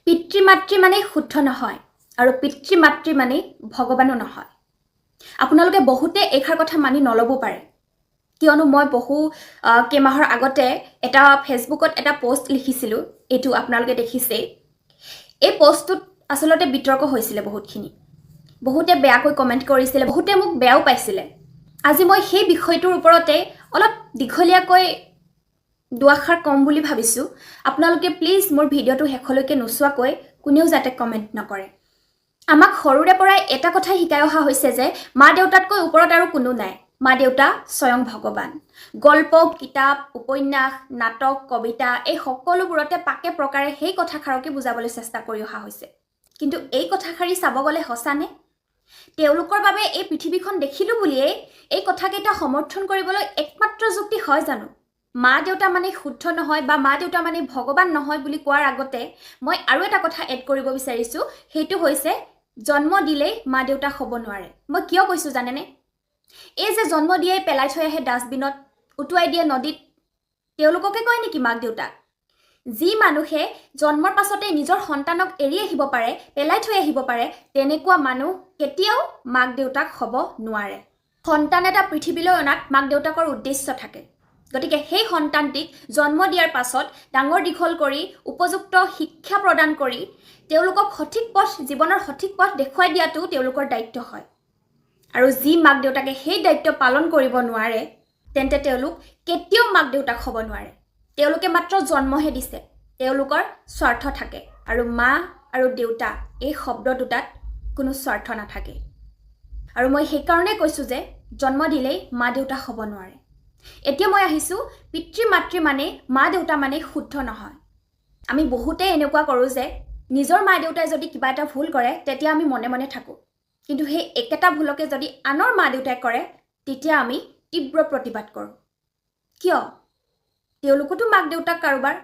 পিতৃ মাতৃ মানেই শুদ্ধ নহয় আৰু পিতৃ মাতৃ মানেই ভগৱানো নহয়। আপোনালোকে বহুতে এইষাৰ কথা মানি নল'ব পাৰে, কিয়নো মই বহু কেইমাহৰ আগতে এটা ফেচবুকত এটা পষ্ট লিখিছিলোঁ, এইটো আপোনালোকে দেখিছেই। এই পষ্টটোত আচলতে বিতৰ্ক হৈছিলে বহুতখিনি, বহুতে বেয়াকৈ কমেণ্ট কৰিছিলে, বহুতে মোক বেয়াও পাইছিলে। আজি মই সেই বিষয়টোৰ ওপৰতে অলপ দীঘলীয়াকৈ দুআষাৰ ক'ম বুলি ভাবিছোঁ। আপোনালোকে প্লিজ মোৰ ভিডিঅ'টো শেষলৈকে নোচোৱাকৈ কোনেও যাতে কমেণ্ট নকৰে। আমাক সৰুৰে পৰাই এটা কথাই শিকাই অহা হৈছে যে মা দেউতাতকৈ ওপৰত আৰু কোনো নাই, মা দেউতা স্বয়ং ভগৱান। গল্প, কিতাপ, উপন্যাস, নাটক, কবিতা এই সকলোবোৰতে পাকে প্ৰকাৰে সেই কথাষাৰকে বুজাবলৈ চেষ্টা কৰি অহা হৈছে। কিন্তু এই কথাষাৰি চাব গ'লে সঁচানে? তেওঁলোকৰ বাবে এই পৃথিৱীখন দেখিলোঁ বুলিয়েই এই কথাকেইটা সমৰ্থন কৰিবলৈ একমাত্ৰ যুক্তি হয় জানো? মা দেউতা মানে শুদ্ধ নহয় বা মা দেউতা মানে ভগৱান নহয় বুলি কোৱাৰ আগতে মই আৰু এটা কথা এড কৰিব বিচাৰিছোঁ, সেইটো হৈছে জন্ম দিলেই মা দেউতা হ'ব নোৱাৰে। মই কিয় কৈছোঁ জানেনে? এই যে জন্ম দিয়েই পেলাই থৈ আহে ডাষ্টবিনত, উটুৱাই দিয়ে নদীত, তেওঁলোককে কয় নেকি মাক দেউতাক? যি মানুহে জন্মৰ পাছতে নিজৰ সন্তানক এৰি আহিব পাৰে, পেলাই থৈ আহিব পাৰে, তেনেকুৱা মানুহ কেতিয়াও মাক দেউতাক হ'ব নোৱাৰে। সন্তান এটা পৃথিৱীলৈ অনাত মাক দেউতাকৰ উদ্দেশ্য থাকে। গতিকে সেই সন্তানটিক জন্ম দিয়াৰ পাছত ডাঙৰ দীঘল কৰি উপযুক্ত শিক্ষা প্ৰদান কৰি তেওঁলোকক সঠিক পথ, জীৱনৰ সঠিক পথ দেখুৱাই দিয়াটো তেওঁলোকৰ দায়িত্ব হয়। আৰু যি মাক দেউতাকে সেই দায়িত্ব পালন কৰিব নোৱাৰে, তেন্তে তেওঁলোক কেতিয়াও মাক দেউতাক হ'ব নোৱাৰে। তেওঁলোকে মাত্ৰ জন্মহে দিছে, তেওঁলোকৰ স্বাৰ্থ থাকে। আৰু মা আৰু দেউতা এই শব্দ দুটাত কোনো স্বাৰ্থ নাথাকে। আৰু মই সেইকাৰণে কৈছোঁ যে জন্ম দিলেই মা দেউতা হ'ব নোৱাৰে। এতিয়া মই আহিছোঁ পিতৃ মাতৃ মানে মা দেউতা মানে শুদ্ধ নহয়। আমি বহুতেই এনেকুৱা কৰোঁ যে নিজৰ মা দেউতাই যদি কিবা এটা ভুল কৰে, তেতিয়া আমি মনে মনে থাকোঁ, কিন্তু সেই একেটা ভুলকে যদি আনৰ মা দেউতাই কৰে, তেতিয়া আমি তীব্ৰ প্ৰতিবাদ কৰোঁ। কিয়? তেওঁলোকতো মাক দেউতাক কাৰোবাৰ।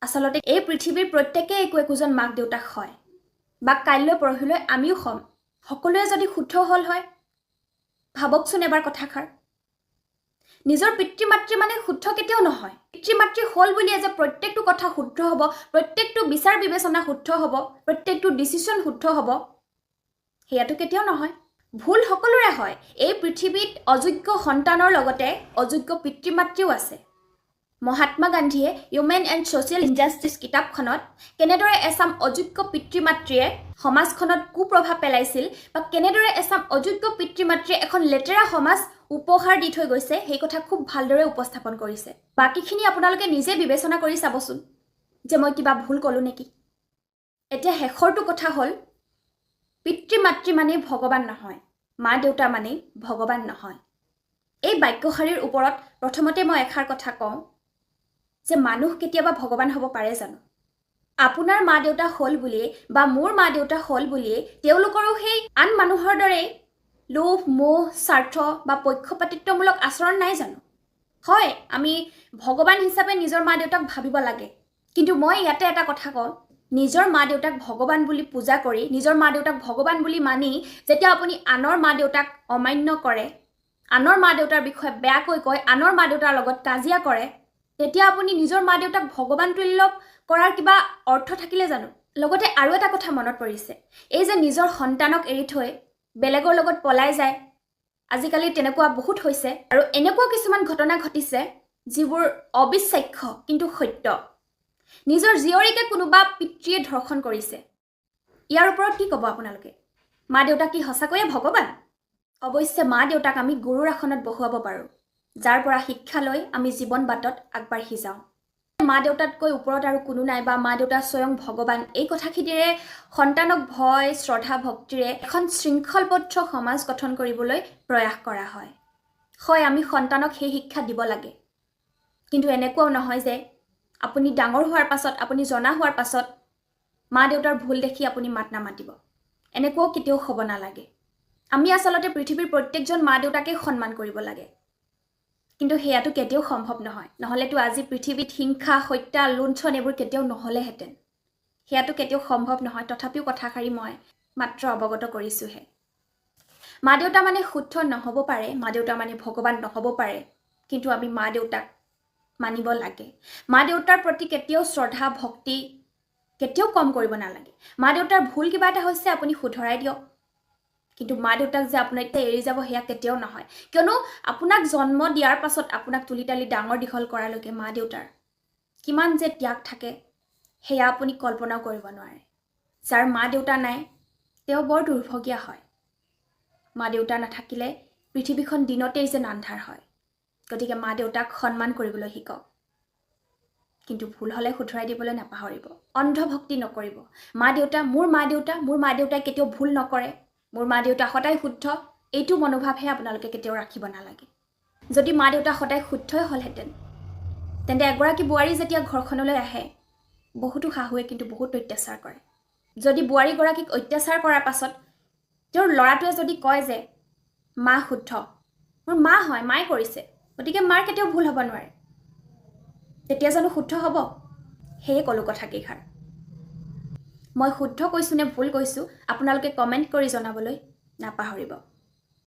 আচলতে এই পৃথিৱীৰ প্ৰত্যেকেই একো একোজন মাক দেউতাক হয়, বা কাইলৈ পৰহিলৈ আমিও হ'ম। সকলোৱে যদি শুদ্ধ হ'ল হয়, ভাবকচোন এবাৰ কথাষাৰ। নিজৰ পিতৃ মাতৃ মানে শুদ্ধ কেতিয়াও নহয়। পিতৃ মাতৃ হ'ল বুলিয়ে যে প্ৰত্যেকটো কথা শুদ্ধ হ'ব, প্ৰত্যেকটো বিচাৰ বিবেচনা শুদ্ধ হ'ব, প্ৰত্যেকটো ডিচিশ্যন শুদ্ধ হ'ব, সেয়াটো কেতিয়াও নহয়। ভুল সকলোৰে হয়। এই পৃথিৱীত অযোগ্য সন্তানৰ লগতে অযোগ্য পিতৃ মাতৃও আছে। মহাত্মা গান্ধীয়ে হিউমেন এণ্ড ছ'চিয়েল ইনজাষ্টিছ কিতাপখনত কেনেদৰে এচাম অযোগ্য পিতৃ মাতৃয়ে সমাজখনত কুপ্ৰভাৱ পেলাইছিল বা কেনেদৰে এচাম অযোগ্য পিতৃ মাতৃয়ে এখন লেতেৰা সমাজ উপহাৰ দি থৈ গৈছে, সেই কথা খুব ভালদৰে উপস্থাপন কৰিছে। বাকীখিনি আপোনালোকে নিজে বিবেচনা কৰি চাবচোন যে মই কিবা ভুল ক'লোঁ নেকি। এতিয়া শেষৰটো কথা হ'ল, পিতৃ মাতৃ মানেই ভগৱান নহয়, মা দেউতা মানেই ভগৱান নহয়। এই বাক্যশাৰীৰ ওপৰত প্ৰথমতে মই এষাৰ কথা কওঁ যে মানুহ কেতিয়াবা ভগৱান হ'ব পাৰে জানো? আপোনাৰ মা দেউতা হ'ল বুলিয়েই বা মোৰ মা দেউতা হ'ল বুলিয়েই তেওঁলোকৰো সেই আন মানুহৰ দৰেই লোভ, মোহ, স্বাৰ্থ বা পক্ষপাতিত্বমূলক আচৰণ নাই জানো? হয়, আমি ভগৱান হিচাপে নিজৰ মা দেউতাক ভাবিব লাগে, কিন্তু মই ইয়াতে এটা কথা কওঁ, নিজৰ মা দেউতাক ভগৱান বুলি পূজা কৰি, নিজৰ মা দেউতাক ভগৱান বুলি মানি যেতিয়া আপুনি আনৰ মা দেউতাক অমান্য কৰে, আনৰ মা দেউতাৰ বিষয়ে বেয়াকৈ কয়, আনৰ মা দেউতাৰ লগত কাজিয়া কৰে, তেতিয়া আপুনি নিজৰ মা দেউতাক ভগৱান তুল্য কৰাৰ কিবা অৰ্থ থাকিলে জানো? লগতে আৰু এটা কথা মনত পৰিছে, এই যে নিজৰ সন্তানক এৰি থৈ বেলেগৰ লগত পলাই যায়, আজিকালি তেনেকুৱা বহুত হৈছে। আৰু এনেকুৱা কিছুমান ঘটনা ঘটিছে যিবোৰ অবিশ্বাস্য কিন্তু সত্য। নিজৰ জীয়ৰীকে কোনোবা পিতৃয়ে ধৰ্ষণ কৰিছে। ইয়াৰ ওপৰত কি ক'ব আপোনালোকে? মা দেউতাক কি সঁচাকৈয়ে ভগৱান? অৱশ্যে মা দেউতাক আমি গুৰুৰ আসনত বহুৱাব পাৰোঁ, যাৰ পৰা শিক্ষা লৈ আমি জীৱন বাটত আগবাঢ়ি যাওঁ। মা দেউতাতকৈ ওপৰত আৰু কোনো নাই বা মা দেউতা স্বয়ং ভগৱান, এই কথাখিনিৰে সন্তানক ভয়, শ্ৰদ্ধা, ভক্তিৰে এখন শৃংখলবদ্ধ সমাজ গঠন কৰিবলৈ প্ৰয়াস কৰা হয়। হয়, আমি সন্তানক সেই শিক্ষা দিব লাগে, কিন্তু এনেকুৱাও নহয় যে আপুনি ডাঙৰ হোৱাৰ পাছত, আপুনি জনা হোৱাৰ পাছত মা দেউতাৰ ভুল দেখি আপুনি মাত নামাতিব। এনেকুৱাও কেতিয়াও হ'ব নালাগে। আমি আচলতে পৃথিৱীৰ প্ৰত্যেকজন মা দেউতাকেই সন্মান কৰিব লাগে, কিন্তু সেয়াটো কেতিয়াও সম্ভৱ নহয়। নহ'লেতো আজি পৃথিৱীত হিংসা, হত্যা, লুণ্ঠন এইবোৰ কেতিয়াও নহ'লেহেঁতেন। সেয়াটো কেতিয়াও সম্ভৱ নহয়। তথাপিও কথাষাৰি মই মাত্ৰ অৱগত কৰিছোঁহে। মা দেউতা মানে শুদ্ধ নহ'ব পাৰে, মা দেউতা মানে ভগৱান নহ'ব পাৰে, কিন্তু আমি মা দেউতাক মানিব লাগে। মা দেউতাৰ প্ৰতি কেতিয়াও শ্ৰদ্ধা, ভক্তি কেতিয়াও কমাব নালাগে। কেতিয়াও কম কৰিব নালাগে। মা দেউতাৰ ভুল কিবা এটা হৈছে, আপুনি শুধৰাই দিয়ক, কিন্তু মা দেউতাক যে আপোনাক এতিয়া এৰি যাব সেয়া কেতিয়াও নহয়। কিয়নো আপোনাক জন্ম দিয়াৰ পাছত আপোনাক তুলি তালি ডাঙৰ দীঘল কৰালৈকে মা দেউতাৰ কিমান যে ত্যাগ থাকে সেয়া আপুনি কল্পনাও কৰিব নোৱাৰে। যাৰ মা দেউতা নাই তেওঁ বৰ দুৰ্ভগীয়া হয়। মা দেউতা নাথাকিলে পৃথিৱীখন দিনতেই যেন আন্ধাৰ হয়। গতিকে মা দেউতাক সন্মান কৰিবলৈ শিকক, কিন্তু ভুল হ'লে শুধৰাই দিবলৈ নাপাহৰিব। অন্ধভক্তি নকৰিব। মা দেউতা মোৰ মা দেউতা, মোৰ মা দেউতাই কেতিয়াও ভুল নকৰে, মোৰ মা দেউতা সদায় শুদ্ধ, এইটো মনোভাৱহে আপোনালোকে কেতিয়াও ৰাখিব নালাগে। যদি মা দেউতা সদায় শুদ্ধই হ'লহেঁতেন, তেন্তে এগৰাকী বোৱাৰী যেতিয়া ঘৰখনলৈ আহে, বহুতো শাহুৱে কিন্তু বহুত অত্যাচাৰ কৰে। যদি বোৱাৰীগৰাকীক অত্যাচাৰ কৰাৰ পাছত তেওঁৰ ল'ৰাটোৱে যদি কয় যে মা শুদ্ধ, মোৰ মা হয়, মায়ে কৰিছে, গতিকে মাৰ কেতিয়াও ভুল হ'ব নোৱাৰে, তেতিয়া জানো শুদ্ধ হ'ব? সেয়ে ক'লোঁ কথা কেইষাৰ। মই শুদ্ধ কৈছোঁ নে ভুল কৈছোঁ আপোনালোকে কমেণ্ট কৰি জনাবলৈ নাপাহৰিব।